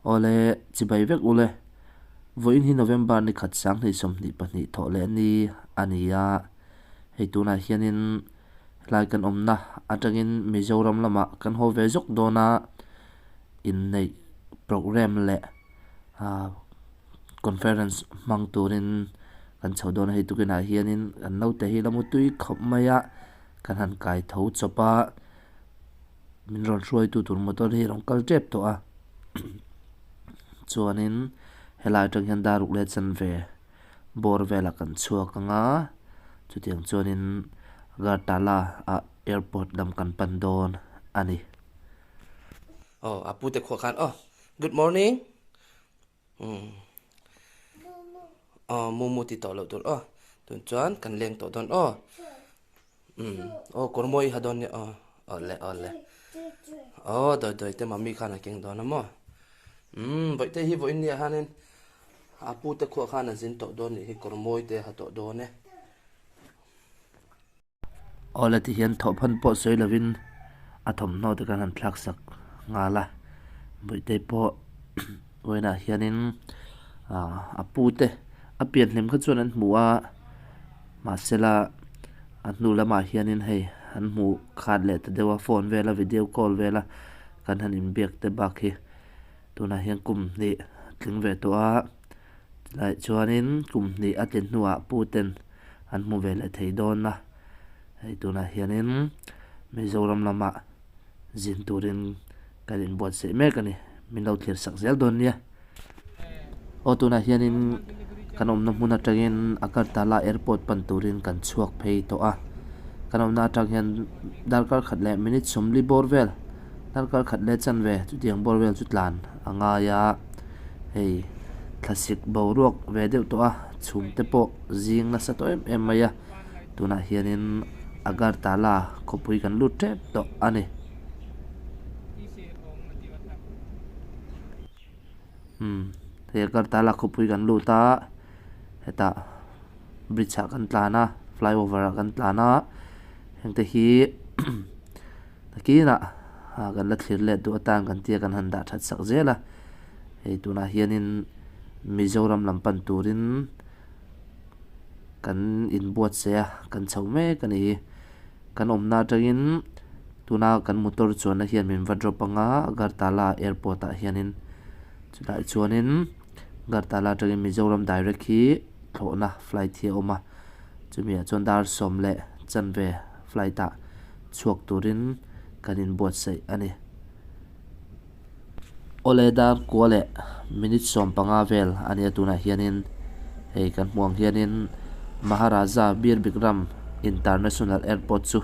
Awle, chibai vek ule. Vawiin hi November ni khat sanghnih 22 thawh leh ni a ni a. Hei tunah hianin helai kan awmna atangin Mizoram lamah kan haw ve zawk dawn a, inneih programme leh conference hmang turin kan chho dawn a. Hei tukinah hianin kan naute hi la mutui khawp mai a, kan han kai tho chawp a. Min rawn hruaitu tur motor hi a rawn kal tep tawh a chuanin helai atang hian dar ruk leh chanve bawr velah kan chhuak ang a chutiang chuanin Agartala ah airport lam kan pan dawn a ni. Aw a pute khuah khan aw good morning umm aw mumu ti tawh loh tur aw tun chuan kan leng tawh dawn aw. Umm aw kawr mawi ha dawn nia aw awle awle aw dawi dawi te mummy khan a keng dawn a maw umm bawihte hi vawiin nia hianin a pu te khuah khan a zin tawh dawn nih hi kawr mawi te a ha tawh dawn e. Awle ti hian thawhphan pawh sawi lovin a thawmhnaw te khan han thlak sak nghal a bawihte pawh vawiinah hianin ah a pu te a pian hlim kha chuan an hmu a. Mahsela a hnu lamah hianin hei an hmuh khat leh ta deuh a phone vela video call vela kan han inbiak te bak hi tunah hian kum hnih tling ve tawh a tilai chuanin kum hnih a tlin hnuah pu ten an hmu ve leh thei dawn a hei tunah hianin Mizoram lamah zin turin kan inbuatsaih mek a ni min lo thlir sak zel dawn nia. Aw tunah hianin kan awmna hmun atangin Agartala airport pan turin kan chhuak phei tawh a kan awmna atang hian darkar khat leh minute 40 bawr vel darkar khat leh chanve chutiang bawr vel chu tlan a ngai a hei thlasik boruak ve deuh tawh a chhum te pawh zing nasa tawh em em mai a tunah hianin Agartala khawpui kan lut tep tawh a ni. Umm hei Agartala khawpui kan lut a hetah bridge ah kan tlan a flyover ah kan tlan a hengte hi nakinah ah kan la thlir let duh atan kan tia kan han dah that sak zel a hei tunah hianin Mizoram lam pan turin kan inbuatsaih a kan chho mek a ni hi. Kan awmna atangin tuna kan motor chuanna hian min va drop anga Agartala airport ah hianin chulaiah chuanin Agartala atangin Mizoram direct hi thlawhna flight hi a awm a chumi ah chuan dar sawm leh chanve flight ah chhuak turin kan inbuatsaih a ni. Awle dar kua leh minute 15 vel a nia tunah hianin hei kan hmuh ang hianin Maharaja Bir Bikram International Airport chu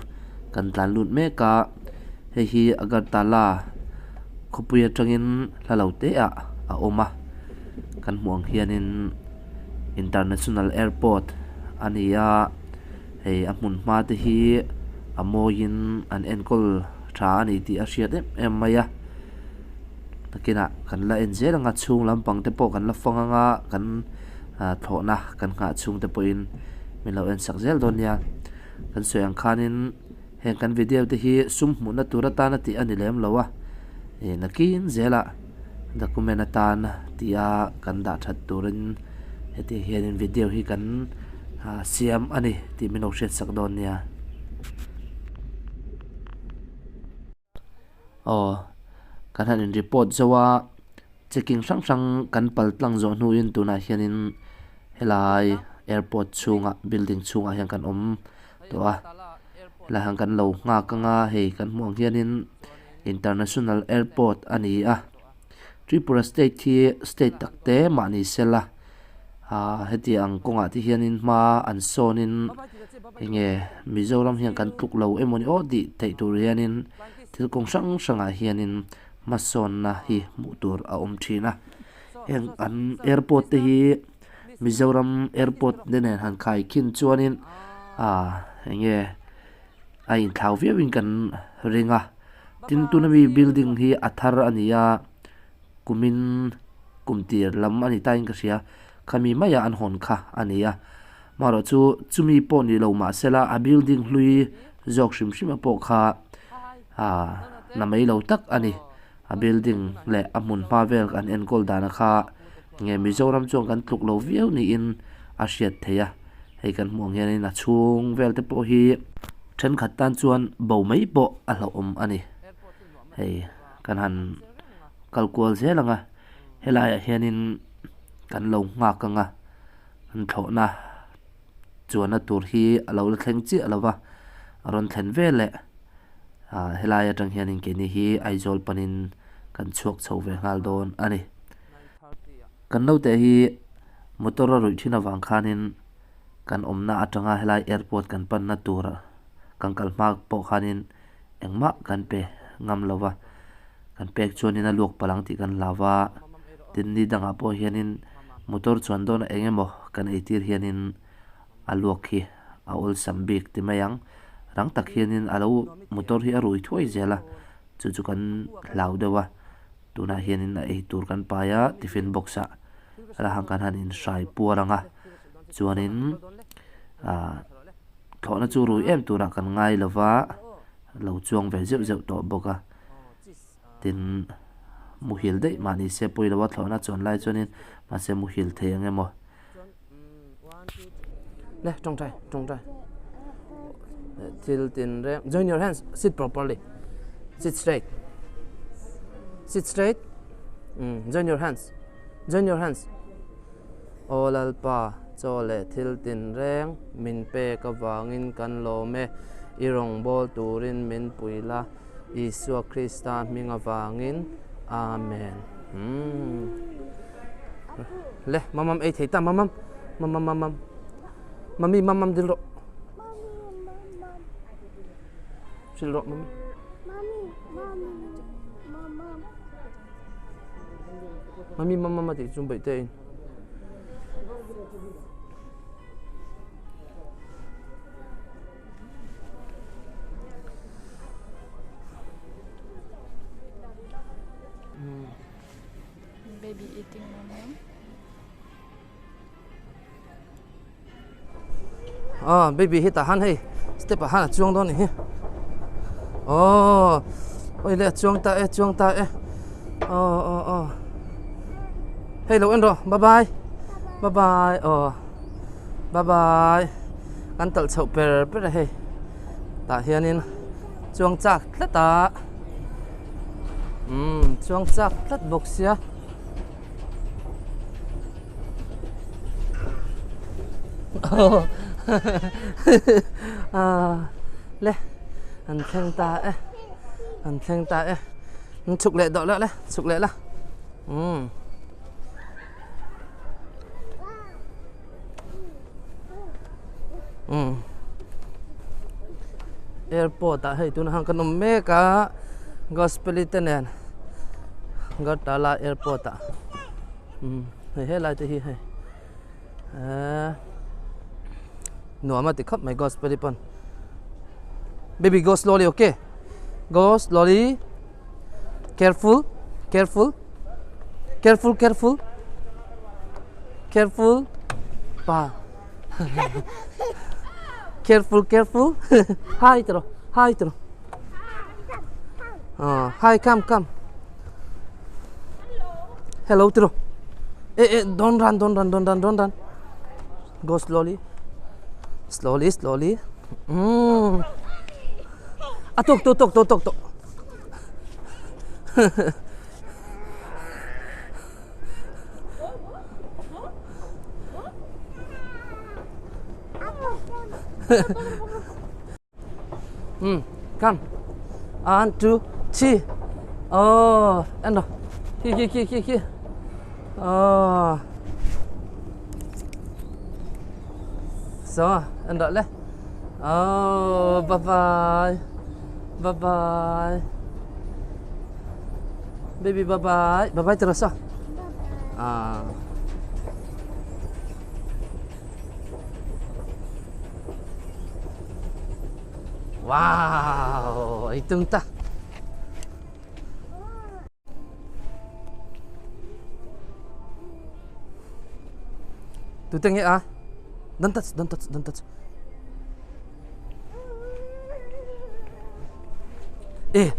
kan tlan lut mek a hei hi Agartala khawpui atangin hla lo te ah a awm a kan hmuh ang hianin International Airport a ni a hei a hmun hma te hi a mawiin an enkawl tha a ni tih a hriat em em mai a nakinah kan la en zel anga chhung lampang te pawh kan la fang anga kan ah thlawhna kan nghah chhung te pawhin min lo en sak zel dawn nia kan sawi ang khanin heng kan video te hi sum hmuhna tur atana tih a ni lem lo a ih nakin zelah document atan tia kan dah that turin heti hianin video hi kan ah siam a ni tih min lo hriat sak dawn nia. Aw kan han in report zo a checking hrang hrang kan pal tlang zawh hnuin tunah hianin helai airport chhungah building chhungah hian kan awm tawh a helai hian kan lo nghak anga hei kan hmuh ang hianin international airport a ni a Tripura state hi state tak te mah ni sela ah heti ang kawngah te hianin hma an sawnin enge Mizoram hian kan tluk lo emawni aw tih theih tur hianin thil kawng hrang hrangah hianin hmasawnna hi hmuh tur a awm thin a heng an airport te hi Mizoram airport te nen han khai khin chuanin ah enge a inthlau viauin kan ring a tin tuna mi building hi a thar a ni a. Kumin kum tir lam a ni tain ka hria, khami maia an hawn kha a ni a. Marawh chu chumi pawh ni lo mah sela a building hlui zawk hrim hrim a pawh kha aah na mai lo tak a ni. A building leh a hmun hma vel an enkawl dana kha nge Mizoram chuan kan tluk lo viau niin a hriat theih a, hei kan hmuh ang hianin a chhung vel te pawh hi thenkhat tan chuan bo mai pawh a hlauhawm a ni. Hei kan han kal kual zel ang a, helaiah hianin kan lo nghak ang a, an thlawhna chuanna tur hi a lo la thleng chiah lo va, a rawn thlen veleh. Ah helai atang hianin keini hi Aizawl panin kan chhuak chho ve nghal dawn a ni. Kan naute hi motor a ruih thin avang khanin kan awmna atanga helai airport kan panna tur kan kal hma pawh khanin engmah kan pe ngam lo va, kan pek chuanin a luak palh ang tih kan hlau va, tin ni dangah pawh hianin motor chuan dawn eng emaw kan eitir hianin a luak hi a awlsam bik ti mai ang. Rang tak hianin a lo motor hi a rui thuai zel a, chu chu kan hlau deuh a, tunah hianin a ei tur kan pai a tiffin box ah la hang kan han inhrai puar ang a, chuanin ah thlawhna chu rui em turah kan ngai lo va, lo chuang ve zeuh zeuh tawh bawk a, tin muhil daih mahni se pawi lo a thlawhna chuan lai chuanin mahse muhil thei ang emaw. Le tawngtai tawngtai thil tin reng join your hands sit properly sit straight sit straight mm, join your hands join your hands Aw Lalpa, chaw leh thil tin reng min pek avangin kan lawm e, i rawngbâwl turin min pui la, Isua Krista hming avangin, Amen. Mm. Le, mamam ei thei ta, mamam, mamam, mamam. Mami, mamam dil rawh. Sil rawh, mami. Mami, mamam a tih chu baih te in. Baby eating mama. Ah, baby hi tah han hei step ah han a chuang dawn a ni hi aw oi le a chuang ta e chuang ta e aw aw aw hei lo en rawh bye bye bye bye aw bye bye kan talh chhoh per per a hei tah hianin chuang chak tlat a umm chuang chak tlat bawk sia. Le an thleng ta e an thleng ta e an chhuk leh dawh le chhuk leh la umm umm airport ah hei tunah hian kan awm mek a gospel te nen Agartala airport ah umm hei helai te hi hei eee nuam a ti khawp mai gospel pawn baby go slowly okay go slowly careful careful careful careful careful pa careful careful hi tiro hi tiro hi come come hello tiro eh eh don't run don't run don't run don't run go slowly slowly slowly mm a tuk tuk tuk tuk tuk tuk um come one two three oh en rawh khi khi khi khi khi oh so en rawh le oh bye bye bye bye baby bye bye bye bye terus ah ah wow itu entah Tu tengok ah. Don't touch, don't touch, don't touch. Eh.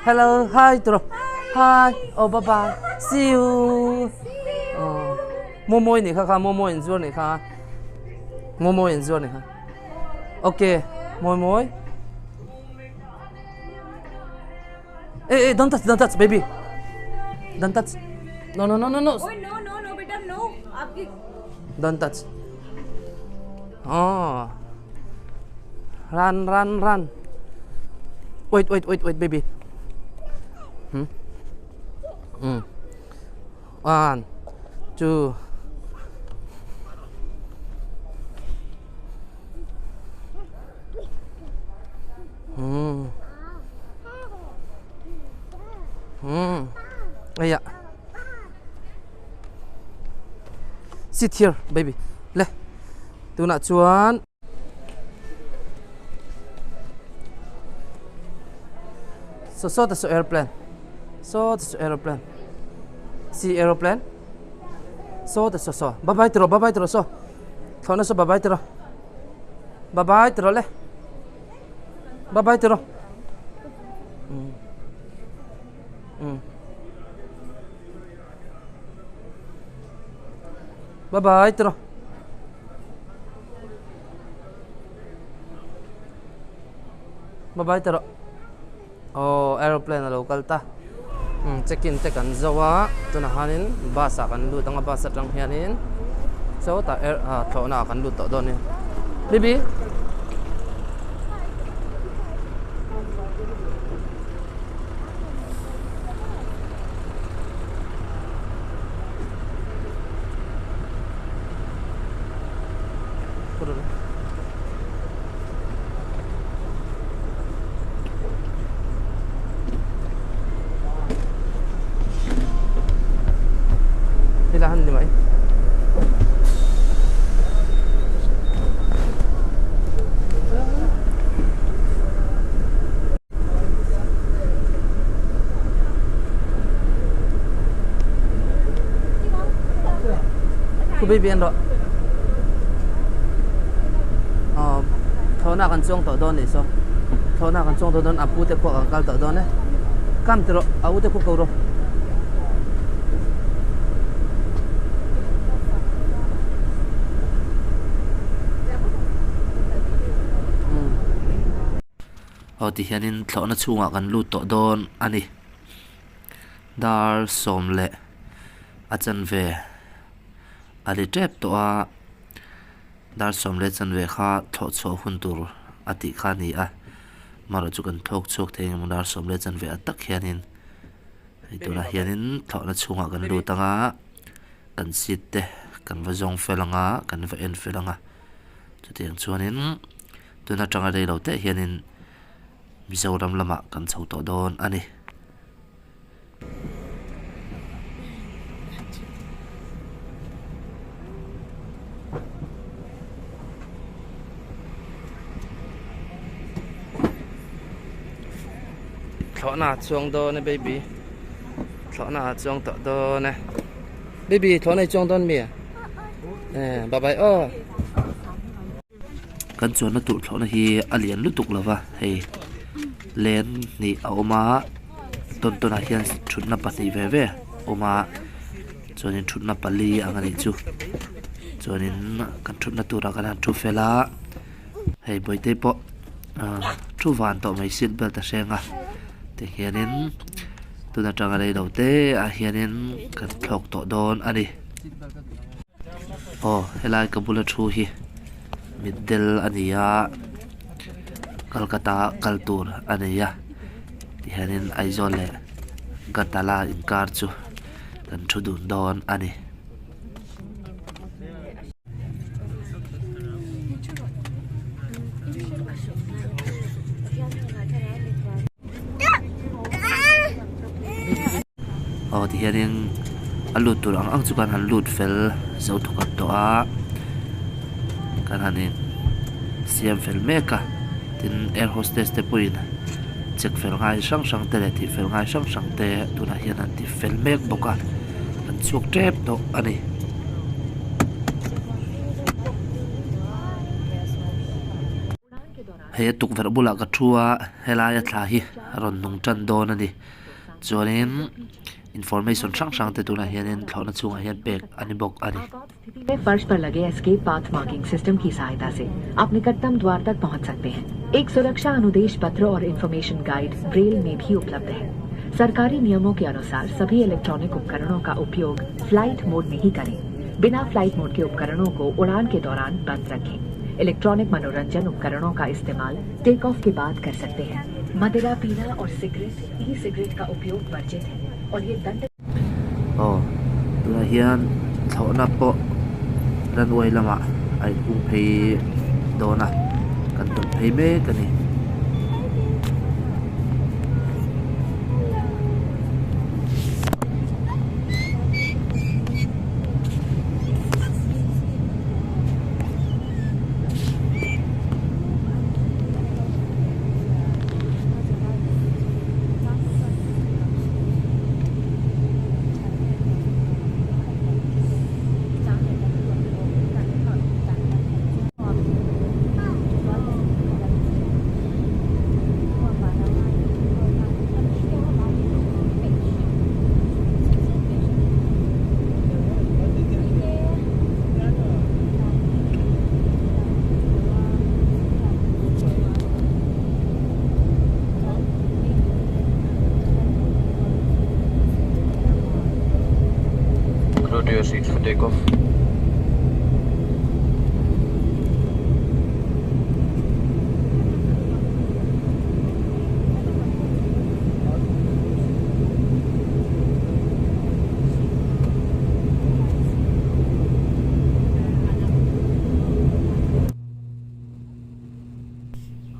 Hello hi ti rawh hi aw bye bye see you aw momo nih kha kha momo in zuar nih kha momo in zuar nih kha okay mawi mawi eh eh don't touch don't touch baby don't touch no no no no no no no no बेटा no आपकी don't touch oh run run run wait wait wait wait baby hmm hmm one two hmm hmm aya sit here baby le tunah chuan so so ta so airplane so ta so aeroplane see aeroplane so ta so so bye bye tiro bye bye tiro so thlawhna saw bye bye tiro bye bye tiro le bye bye tiro um um bye bye tiro bye bye tiro Aw aeroplane a lo kal ta umm check in te kan zo a tunah hianin bus ah kan lut ang a bus atang hianin sawtah air ah thlawhna ah kan lut tawh dawn a ni baby. Helai han ni mai. Khu baby an rawh. Aw thlawhna kan chuang tawh dawn nih saw. Thlawhna kan chuang tawh dawn a pu te khuah kan kal tawh dawn e. Kam ti rawh a u te khu ko rawh. Aw ti hianin thlawhna chhungah kan lut tawh dawn a ni. Dar sawm leh a chanve a ri tep tawh a, dar sawm leh chanve kha thlawh chhuah hun tur a tih kha a ni a, amaherawhchu chu kan thlawk chhuak thei engemaw dar sawm leh chanve a tak hianin hei tunah hianin thlawhna chhungah kan lut ang a, kan seat te kan va zawng fel ang a, kan va en fel ang a, chutiang chuanin tun atanga rei lo te hianin Mizoram lamah kan chho tawh dawn a ni. Thlawhna a chuang dawn e baby thlawhna a chuang tawh dawn e baby thlawhna i chuang dawn mi a eh bye bye aw. Kan chuanna tur thlawhna hi a lian lutuk lo va hei len hnih a awm a tawn tawnah hian thutna pahnih ve ve a awm a chuanin thutna pali ang a nih chu chuanin kan thutna turah kan han thu fel a hei bawihte pawh ah thu van tawh mai seat belt a hreng a tihianin tun atanga rei lo te ah hianin kan thlawk tawh dawn a ni. Aw helai ka bula thu hi mitdel a ni a Kolkata kal tur a nei a tihianin Aizawl leh Gatala inkar chu kan thu dun dawn a ni. Aw tihianin a lut tur ang ang chu kan han lut fel zo thawkhat tawh a kan han in siam fel mek a tin air hostess te pawhin check fel ngai hrang hrang te leh tih fel ngai hrang hrang te tunah hian an ti fel mek bawk a an chhuak tep tawh a ni. Hei a tukverh bulah ka thu a helaia thla hi a rawn nung tan dawn a ni chuanin information hrang hrang te tunah hianin thlawhna chhungah hian pek a ni bawk a ni. फर्श पर लगे escape path marking system की सहायता से आप निकटतम द्वार तक पहुंच सकते हैं एक सुरक्षा अनुदेश पत्र और information guide Braille में भी उपलब्ध है सरकारी नियमों के अनुसार सभी इलेक्ट्रॉनिक उपकरणों का उपयोग फ्लाइट मोड में ही करें बिना फ्लाइट मोड के उपकरणों को उड़ान के दौरान बंद रखें इलेक्ट्रॉनिक मनोरंजन उपकरणों का इस्तेमाल टेक ऑफ के बाद कर सकते हैं मदिरा पीना और cigarette e cigarette का उपयोग वर्जित है और ये दंड Aw tunah hian thlawhna pawh runway lamah a inhung phei dawn a kan tawlh phei mek a ni. Crew to your seats for takeoff.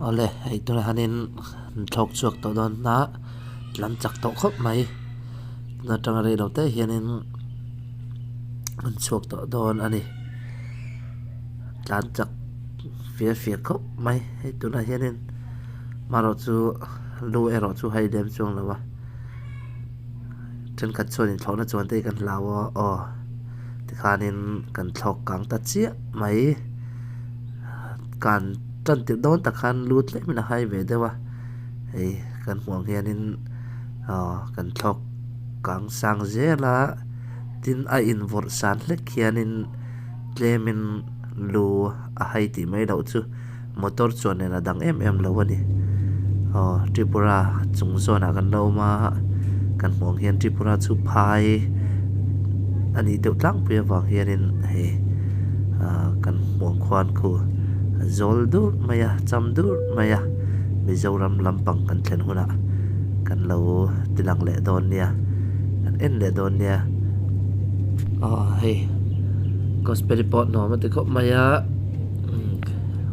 Awle hei tunah hianin an thlawk chhuak tawh dawn a tlan chak tawh khawp mai tun atanga rei lo te hianin an chhuak tawh dawn a ni tlan chak fir fir khawp mai hei tunah hianin marawh chu lu erawh chu hei lem chuang lo a. Thenkhat chuanin thlawhna chuan te hi kan hlau a aw tikhanin kan thlawk kang ta chiah mai kan tan tirh dawn tak khan lu tlemin a hai ve deuh a hei kan hmuh ang hianin aw kan thlawk kang sang zel a tin a invawrh san hlek hianin tlemin lu a hai tih mai loh chu. Motor chuan nen a dang em em lo a ni. Aw Tripura chung zawnah kan lo awm a, kan hmuh ang hian Tripura chu phai a nih deuh tlangpui avang hianin hei ah kan hmuh ang khuan khu a zawl dur mai a, cham dur mai a, Mizoram lampang kan thlen hunah kan lo ti lang leh dawn nia, kan en leh dawn nia. Aw hei Gospel pawh nuam a ti khawp mai a.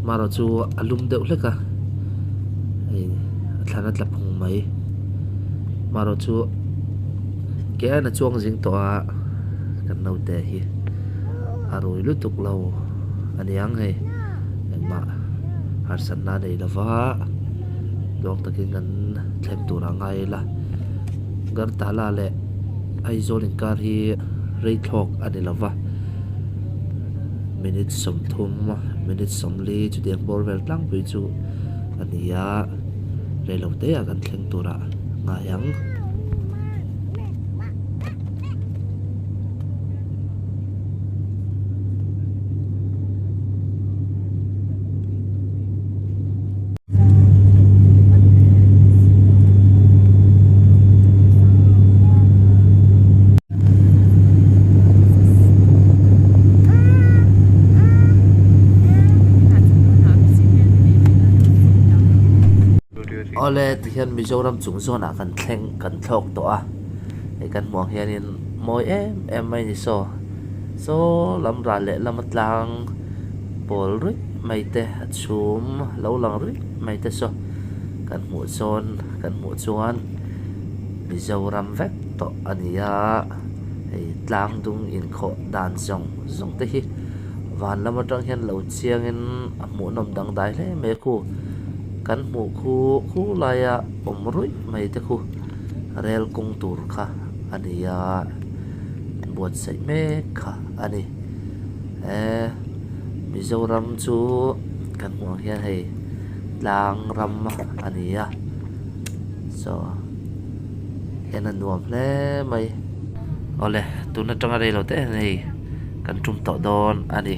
Marawh chu a lum deuh hlek a hei a thlan a tla phung mai marawh chu ke aiin a chuang zing tawh a kan naute hi a rui lutuk lo a niang hei engmah harsatna a nei lova tluang takin kan thleng tur a ngai ila Gartala leh Aizawl inkar hi rei thlawk a ni lova. Minute 30 minute 40 chutiang bawr vel tlangpui chu a ni a reilote ah kan thleng turah ngai ang. Awle tihian Mizoram chung zawnah kan thleng kan thlawk tawh a hei kan hmuh ang hianin mawi em em mai ni saw saw lam ral leh lama tlang pawl ruih mai te a chhum lo lang ruih mai te saw kan hmuh chuan kan hmuh chuan Mizoram vek tawh a ni a, hei tlang dung inkhawh dan zawng zawng te hi van lam atang hian lo chiangin a hmuhnawm dangdai hle mai a khu kan hmuh khu khu laia awm ruih mai te khu rel kawng tur kha a ni a buatsaih mek kha a ni e Mizoram chu kan hmuh ang hian hei. tlang ram a ni a saw en a nuam hle mai. Awle tun atanga rei lo te hian hei kan tum tawh dawn a ni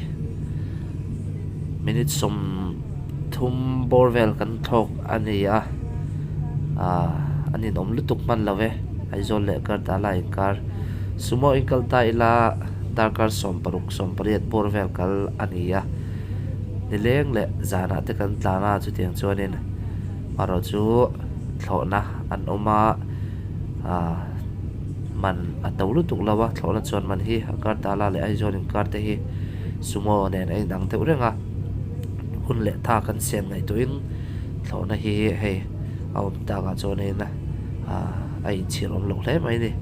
minute sawmthum bawr vel kan thlawk a ni a ah a ninawm lutuk hman lo e Aizawl leh Agartala inkar sumo in kal ta ila darkar sawmparuk sawmpariat bawr vel kal a ni a nileng leh zanah te kan tlan a chutiang chuanin erawh chu thlawhna an awm a ah man a to lutuk lo a thlawhna chuan man hi Agartala leh Aizawl inkar te hi sumo nen a inang deuh reng a hun leh tha kan siam ngaihtuahin thlawhna hi hei a awm takah chuanin ah a inchhir awm loh hle mai a ni.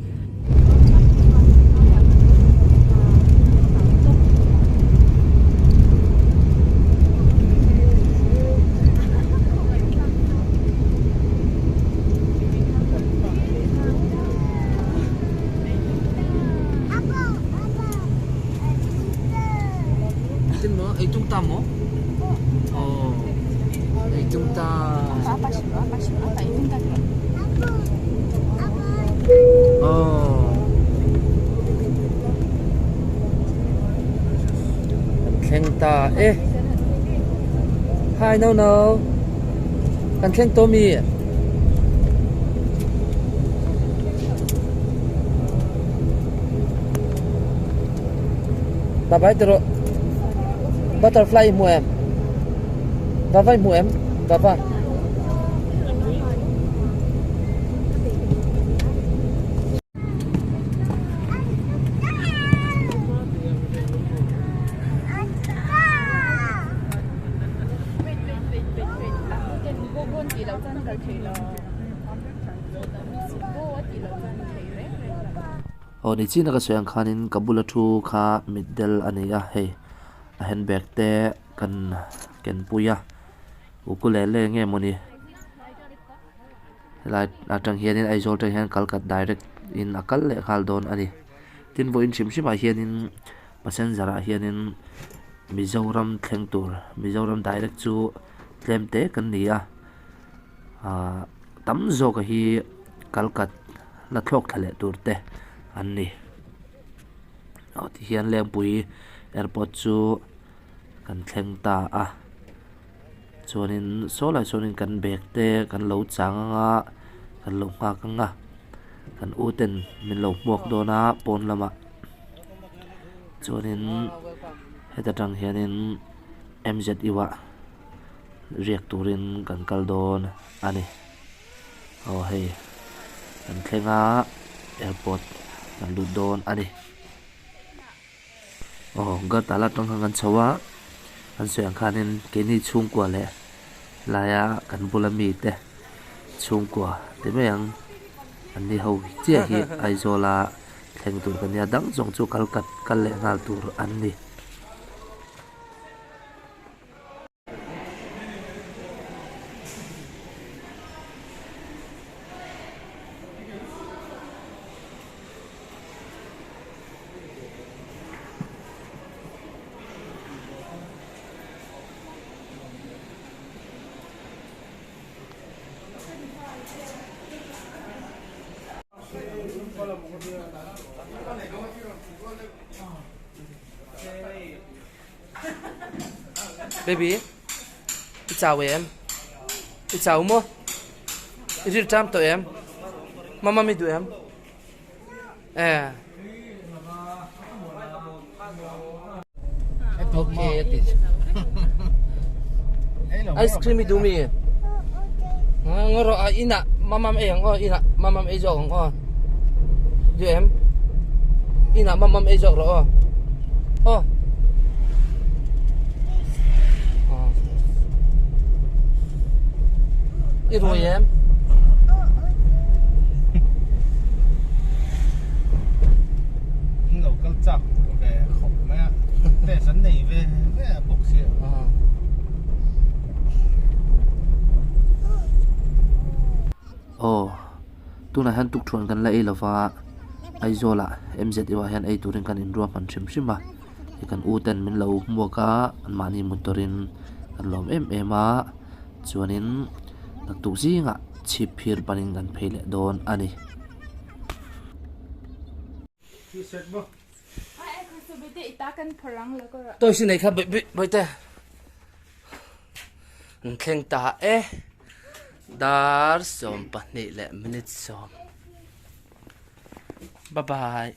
Kan thleng ta e Hi no no kan thleng tawh mi Bye bye tawh rawh butterfly i hmu em Vava i hmu em Vava. Aw ni chin a ka sawi ang khanin ka bula thu kha mitdel a ni a hei a handbag te kan kenpui a ukulele nge mawni helai atang hianin Aizawl atang hian Kalkat direct in a kal leh nghal dawn a ni tin vawiin hrim hrim ah hianin passenger ah hianin Mizoram thleng tur Mizoram direct chu tlem te kan ni a ahh tam zawk a hi Kalkat la thlawk thla leh tur te an ni aw tihian Lengpui airport chu kan thleng ta a chuanin saw lai sawn kan bag te kan lo chang anga kan lo nghak anga kan u ten min lo hmuak dawn a pawn lamah chuanin heta tang hianin M_Z_U ah riak turin kan kal dawn a ni aw hei kan thleng a airport kan lut dawn a ni. Aw Agartala atang khan kan chho a an sawi ang khanin keini chhungkua leh laia kan bula mite chhungkua ti mai ang an ni ho chiah hi Aizawla thleng tur kan nia dang zawng chu kal kat kal leh nghal tur an ni. Baby, i chau em? I chau maw? I ril ṭam tawh em? Mama mi duh em? Eh. Okay, a ti. Ice cream i duh mi? Ngaw rawh a inah mamam ei ang aw, inah mamam ei zawk ang aw. Duh em? Inah mamam ei zawk rawh aw. Aw. I rui em? Lo kal chak ve khawp mai a test an nei ve ve a bawk sia. Aw tunah hian tukthuan kan la ei lova Aizawl ah M_Z_U ah hian ei turin kan inruah hman hrim hrim a hei kan u ten min lo hmuak a an mahni motor in kan lawm em em a. Chuanin naktuk zingah chhip phir panin kan phei leh dawn a ni. Toys i nei kha Bawihte an thleng ta e dar 12 leh minute 10 bye bye.